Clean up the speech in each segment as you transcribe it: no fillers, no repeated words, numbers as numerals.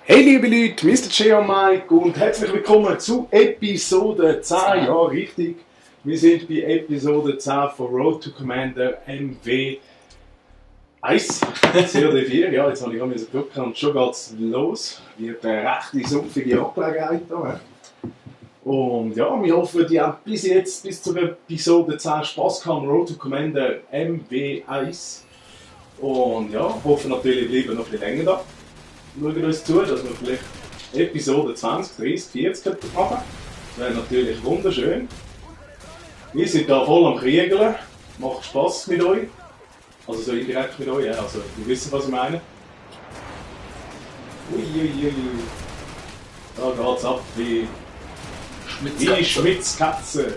Hey liebe Leute, Mr. J und Mike und herzlich willkommen zu Episode 10. Ja, richtig. Wir sind bei Episode 10 von Road to Commander MW 1, COD4. Ja, jetzt habe ich auch drücken und schon geht es los. Wird eine rechte sumpfige Angelegenheit hier. Und ja, wir hoffen, die haben bis jetzt, bis zur Episode 10 Spass gehabt am Road to Commander MW 1. Und ja, hoffen natürlich, bleiben noch ein bisschen länger da. Schauen uns zu, dass wir vielleicht Episode 20, 30, 40 machen können. Das wäre natürlich wunderschön. Wir sind da voll am Kriegeln. Macht Spass mit euch. Also so indirekt mit euch, ja. Also ihr wisst, was ich meine. Uiuiui. Da geht's ab wie Schmitzkatze.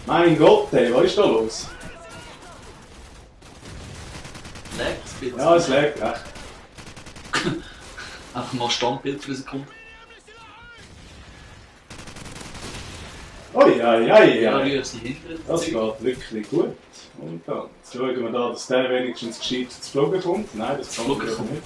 Mein Gott, ey, was ist da los? Laggt es bitte? Ja, es laggt recht. Einfach mal Standbild für eine Sekunde. Ja, rühren sie hinten. das geht wirklich gut. Und dann schauen wir da, dass der wenigstens gescheit zu Fliegen kommt. Nein, das kann Fliegen ich kommt. nicht.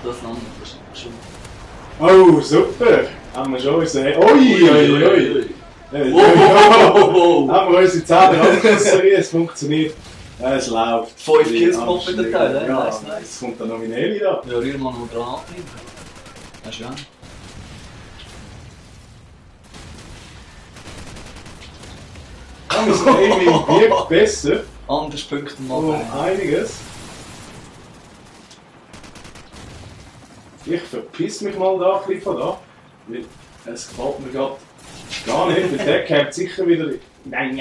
Aber das andere ist schon... Oh, super! Haben wir schon unsere... Ui. Wow. Haben wir unsere 10 Anschlussserie, es funktioniert. Es läuft. 5 Kills gemacht mit dem Teil, ja, nice. es kommt dann noch meine Eli da. Ja, rühren wir noch Granaten hin. Das ist schön. Ja, unser Aiming wirkt besser. Anders Punkte Um machen. einiges. Ich verpiss mich mal da ein bisschen von da. Weil es gefällt mir gerade gar nicht. Weil der kommt sicher wieder... Nein.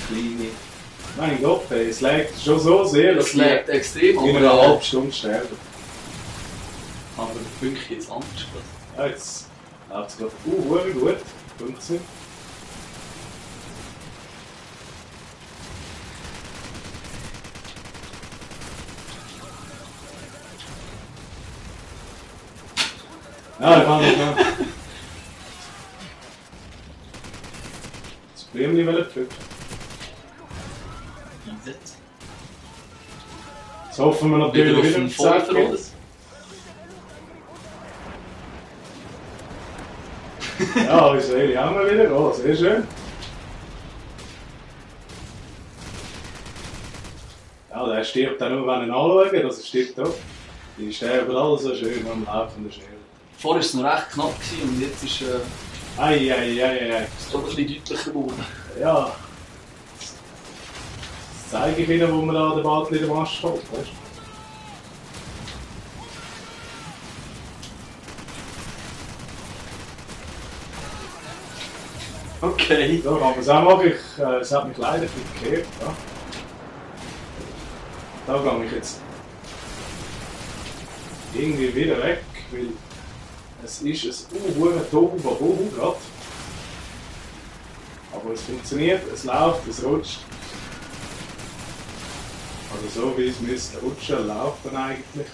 Kleine. Mein Gott, ey, es laggt schon so sehr, dass Es laggt extrem, in einer halben Stunde sterben. aber der Punkt jetzt anders. Ja, jetzt läuft es gerade gut. 15. Ja, ich kann nicht mehr. Das Blümchen pflücken. Einsetzt. Jetzt hoffen wir natürlich Wieder auf wieder den auf 10 Vordergrund. Kills. Ja, unsere Eli haben wir wieder. Oh, sehr schön. Ja, der stirbt dann nur, wenn ihn anschauen. Das stirbt auch. Die sterben alle so schön am laufenden Schwert. Vorher war es noch recht knapp und jetzt ist Ei. es doch ein bisschen deutlicher geworden. Ja. Das zeige ich Ihnen, wo man da den Ball in den Mast holt. Weißt du? Okay. So kann man es auch machen. Es hat mich leider ein bisschen gekehrt. Ja. Da gehe ich jetzt irgendwie wieder weg, weil es ist ein Tohuwabohu gerade. Aber es funktioniert, es läuft, es rutscht. Also so wie es müsste rutschen, läuft dann eigentlich.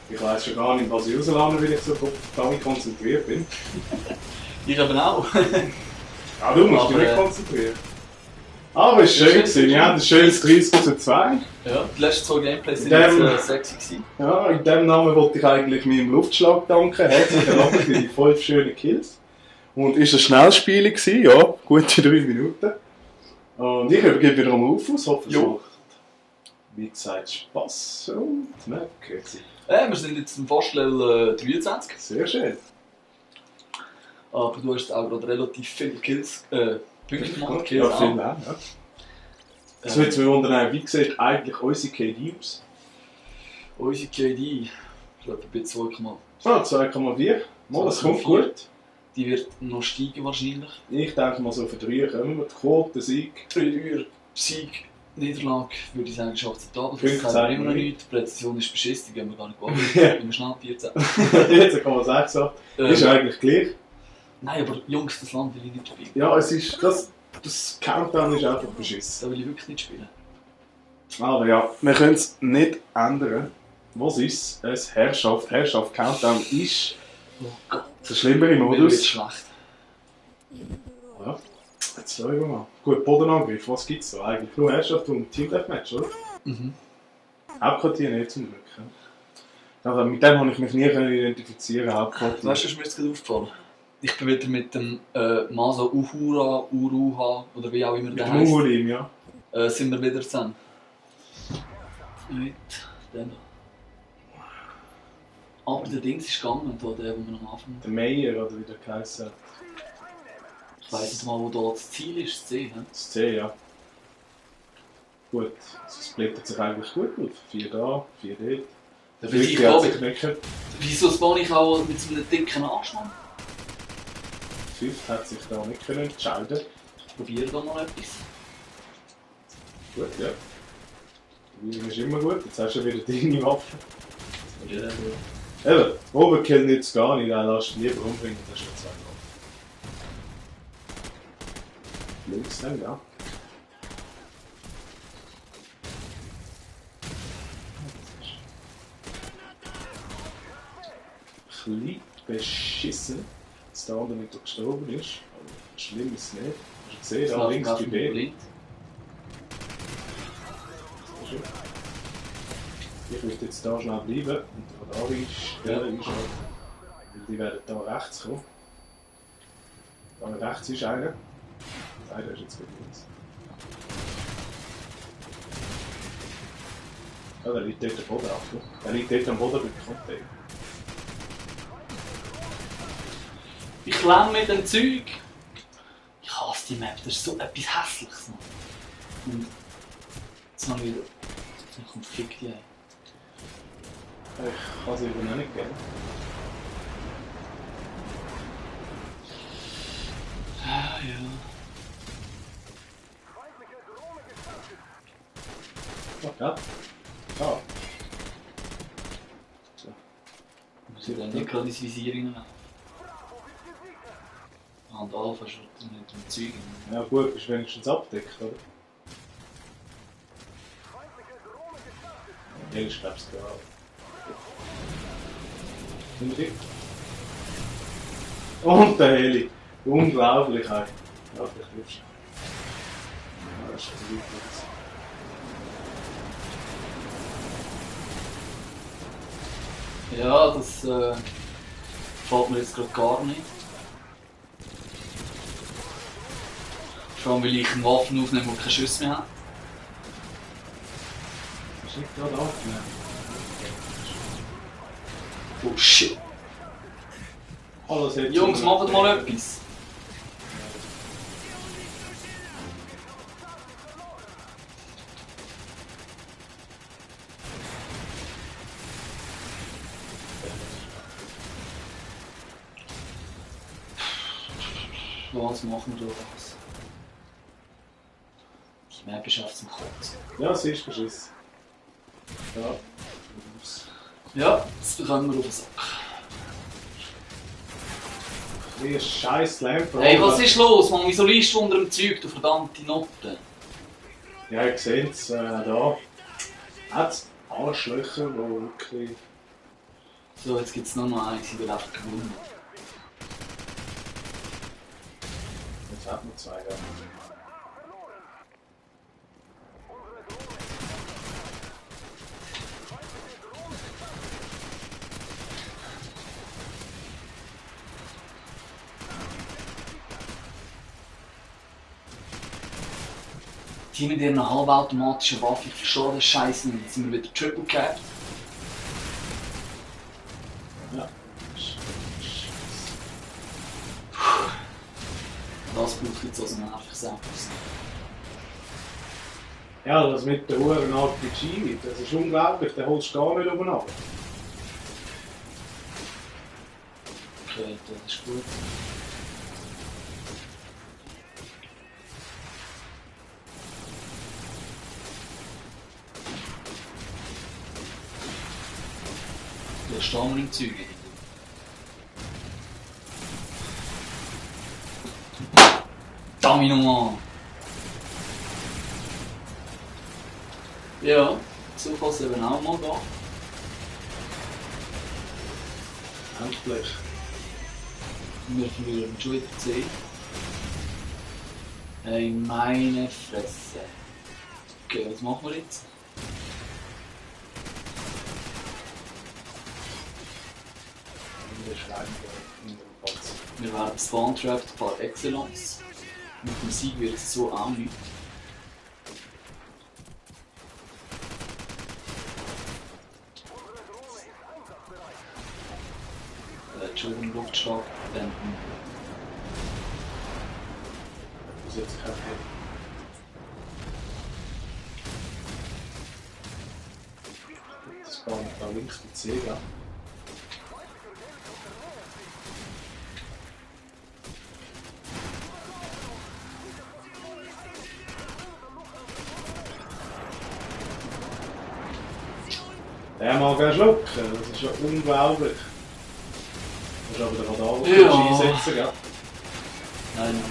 Ich weiß schon gar nicht, was ich rauslerne, weil ich so damit konzentriert bin. Ich aber auch. Ja, du musst dich Aber, nicht konzentrieren. Aber es war schön gewesen. Wir haben ein schönes 30:2. Ja, die letzten 2 Gameplays In waren dem- jetzt sexy gewesen. Ja, in dem Namen wollte ich eigentlich meinem Luftschlag danken. Herzlichen Dank für die 5 schönen Kills. Und es war ein Schnellspiel gewesen, ja, gute 3 Minuten. Und ich übergebe wieder am Aufus, hoffe es Jo. macht, wie gesagt, Spass und ne, grüezi. Wir sind jetzt im Vorstell 23. Sehr schön. Aber du hast auch gerade relativ viele Kills, Punkte gemacht. Kills Ja, auch. vielen Dank. Ja. Es würde mich wundern, wie sieht eigentlich unsere KD aus? Unsere KD, ich glaube bei 2,4. Ah, 2,4. Mal, das kommt 2,4. gut. Die wird noch steigen wahrscheinlich. Ich denke mal so für 3 kommen wir. Die Quote, Sieg. 3 Sieg, Niederlage würde ich sagen ist akzeptabel. Punkte Das kann zeigen immer noch wir nicht. Die Präzision ist beschissen, die gehen wir gar nicht gewollt. Ja. Immer schnell 14. 14,6 ab. Ist eigentlich gleich. Nein, aber Jungs, das Land will ich nicht spielen. Ja, es ist, das Countdown ist einfach beschissen. Da will ich wirklich nicht spielen. Aber ja, wir können es nicht ändern. Was ist es? Herrschaft. Herrschaft Countdown ist Oh Gott. der schlimmere Mir wird Modus. schlecht. Ja, jetzt schauen wir mal. Gut, Bodenangriff, was gibt es da eigentlich? Nur Herrschaft und Team Deathmatch, oder? Mhm. Hauptquartier nicht zum Glück. Ja. Aber mit dem habe ich mich nie identifizieren können. Weißt du, was mir jetzt gerade aufgefallen? Ich bin wieder mit dem Maso Uhura, Uruha oder wie auch immer Mit der dem heißt. Uhulim, ja. Sind wir wieder zusammen. Mit dem. Aber der Dings ist gegangen, da, der, wo wir am Anfang. Der Meier, oder wie der geheißen hat. Ich weiss nicht mal, wo da das Ziel ist, das C. Das C, ja. Gut, es splittet sich eigentlich gut auf. 4 da, 4 dort. Der Weil ich 5 hat sich glaube, geknickt. wieso spawn ich auch mit so einem dicken Anschlag? Der 5 hat sich da nicht können entscheiden. Ich probiere da mal etwas. Gut, ja. Die ist immer gut, jetzt hast du wieder deine Waffe. Ja. Eben, Overkill nützt gar nicht, dann lässt du lieber umbringen, das ist schon 2 Waffen. Links dann, ja. Ein bisschen beschissen, dass der andere nicht gestorben ist. Aber schlimm ist es nicht. Hast du gesehen, da links bei B. Ich möchte jetzt hier schnell bleiben und da einstellen, weil die werden hier rechts kommen. Da rechts ist einer. Nein, der ist jetzt gut links. Ja, der liegt dort am Boden, Achtung. Der liegt dort am Boden beim Container. Ich klemme mit dem Zeug. Ich hasse die Map, das ist so etwas Hässliches. Und jetzt habe ich wieder. Dann kommt Fick die ein. Ich kann sie eben noch nicht geben. Ah, ja. Oh, ja. Ah. So. Ich muss dann nicht gerade ins Visier reinlaufen. Und Alpha ist mit dem Zeug. Ja gut, bist wenigstens abgedeckt, oder? Ja, ich glaube es gerade. Und der Heli. Unglaublich, ey. Ja, vielleicht triffst du. Ja, das ist ein Ja, das gefällt mir jetzt gerade gar nicht. Vor allem, weil ich eine Waffe aufnehme und keine Schüsse mehr habe. Das ist nicht gerade aufgenommen. Oh shit. Alles hat Jungs, macht mal etwas. Was machen wir da was? Die Map ist auf zum Kotzen. Ja, sie ist beschissen. Ja. Ja, jetzt bekommen wir auf den Sack. Wie ein scheiß Lamp. Hey, was ist los, Mann? Wieso liegst du unter dem Zeug, du verdammte Note? Ja, ich sehe es da. Hat es Arschlöcher, die wirklich. So, jetzt gibt es nur noch eins, die will einfach gewonnen. Jetzt hat man 2, ja. Die mit ihren halbautomatischen Waffen, ich verstehe den Scheiß nicht. Jetzt sind wir wieder Triple Cap. Ja. Das braucht jetzt also einfach selbst. Ja, das mit der Uhren RPG, das ist unglaublich, den holst du gar nicht oben ab. Okay, das ist gut. Da stehen wir im Zeug. Dummy nochmal! Ja, so kann es eben auch mal gehen. Endlich. Wir verlieren schon wieder 10. Hey, meine Fresse. Okay, was machen wir jetzt? Beschleuniger in dem Panzer. Wir werden spawn-trapped par excellence. Mit dem Sieg wird es so auch nicht. Schon einen Luftschlag wenden. Das ist jetzt kein Head. Das kann ich da links mit C, ja. Der mag auch schlucken, das ist ja unglaublich. Du musst aber den Radar Ja. einsetzen, gell? Nein.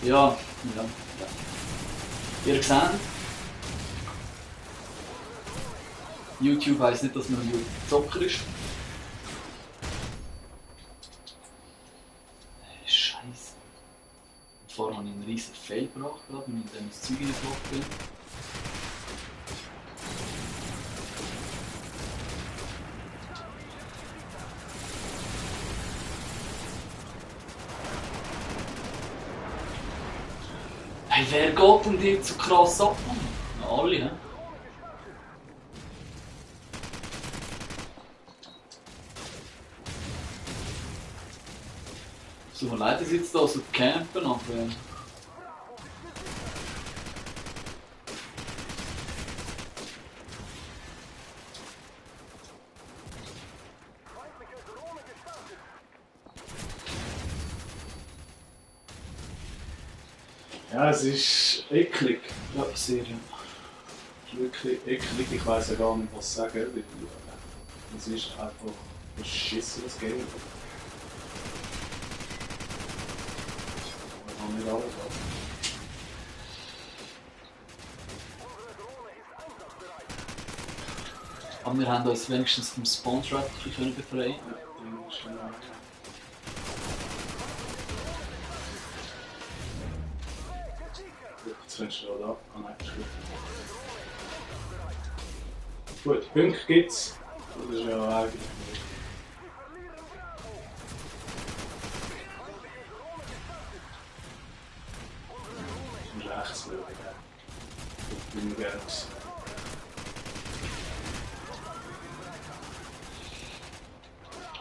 Ja. Ihr seht, YouTube heisst nicht, dass man ein Zocker ist. Scheiße. Und vorher habe ich einen riesen Fail gebracht, wenn ich in dem Zeug reingebracht bin. Hey, wer geht denn dir so krass ab? Na, alle, hä? So, mir leid, dass jetzt da so campen, aber... Ja, es ist eklig. Ja, sehr, ja. Es ist wirklich eklig. Ich weiß ja gar nicht, was sagen. Weil es ist einfach ein beschissenes Game. Ich kann nicht alles haben. Aber wir haben uns wenigstens vom Spawn-Trap befreien können. Ja, dann ist genau. Jetzt kannst du da. Ah nein, ist gut. Gut, Punkte gibt's. Das ist ja eigentlich. Ich muss rechts schauen. Ich bin gerne.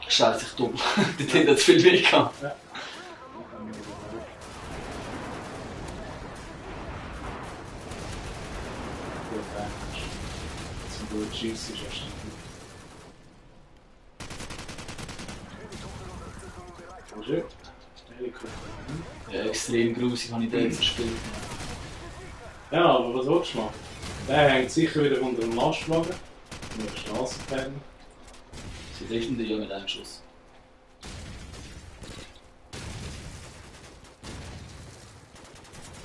Scheiße, ich dumm. Dort hinten hat es viel mehr gehabt. Ja. Gut, eigentlich. Zum gut schießen ist erst nicht gut. Schön. Helikopter. Ja, extrem grusig habe ich den jetzt gespielt. Ja, aber was willst du machen? Der hängt sicher wieder unter dem Lastwagen. Mit der Straßenbahn. Sie treffen dich ja mit einem Schuss.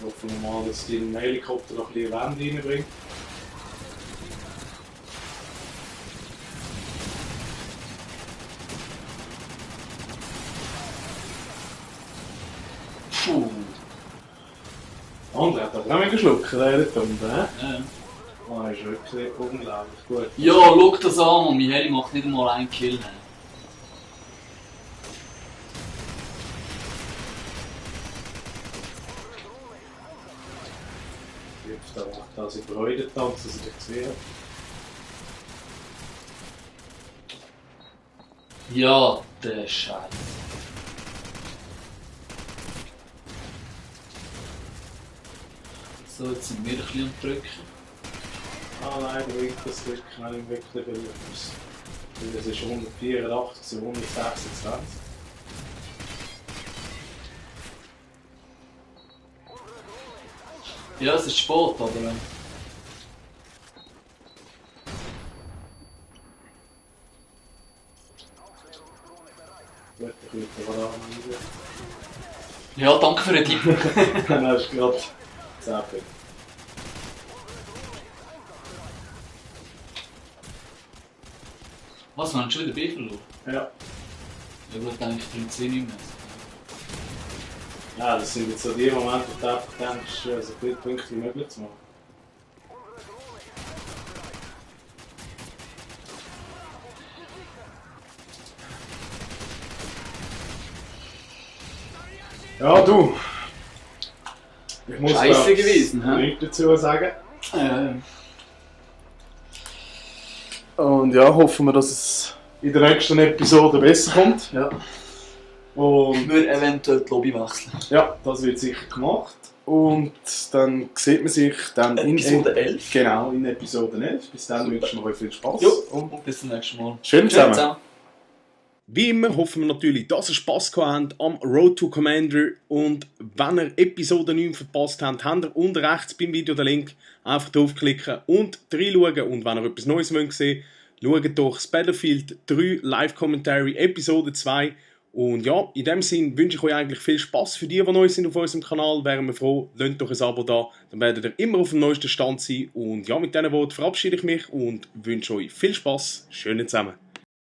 Hoffen wir mal, dass dein Helikopter noch ein bisschen Wände reinbringt. Puh. Der andere hat aber auch mega geschluckt, der Elephant, ne? Ja. Das ist wirklich unglaublich gut. Ja, schau das an, Mann. Mein Heli macht nicht einmal einen Kill. Da macht das in Freudentanz, dass ich dich gesehen habe. Ja, der Scheiß. So, jetzt sind wir ein bisschen am Drücken. Ah nein, der winkt das wirklich nicht wirklich etwas. Weil es ist 184 zu 126. Ja, es ist spät, aber... Gut, ich würde den Radar rein. Ja, danke für den Tipp. Dann hast du gerade 10 Punkte. Was, wir haben schon wieder B verloren? Ja. Ja gut, dann eigentlich 3-10 nicht mehr. Ja, das sind jetzt so die Momente, wo du einfach denkst, so viele Punkte wie möglich zu machen. Ja, du. Ich muss Scheiße gewesen, hä? nichts dazu sagen. Ja. Und ja, hoffen wir, dass es in der nächsten Episode besser kommt. Ja. Und Wir eventuell die Lobby wechseln. ja, das wird sicher gemacht. Und dann sieht man sich dann Episode 11. Genau, in Episode 11. Bis dann wünschen wir euch viel Spaß. Jo, und bis zum nächsten Mal. Schön zusammen. Wie immer hoffen wir natürlich, dass ihr Spass gehabt habt am Road to Commander. Und wenn ihr Episode 9 verpasst habt, habt ihr unten rechts beim Video den Link. Einfach draufklicken und reinschauen. Und wenn ihr etwas Neues sehen wollt, schaut doch das Battlefield 3 Live-Commentary Episode 2. Und ja, in dem Sinn wünsche ich euch eigentlich viel Spass. Für die neu sind auf unserem Kanal, wären wir froh. Lasst doch ein Abo da, dann werdet ihr immer auf dem neuesten Stand sein. Und ja, mit diesen Worten verabschiede ich mich und wünsche euch viel Spass. Schönen zusammen.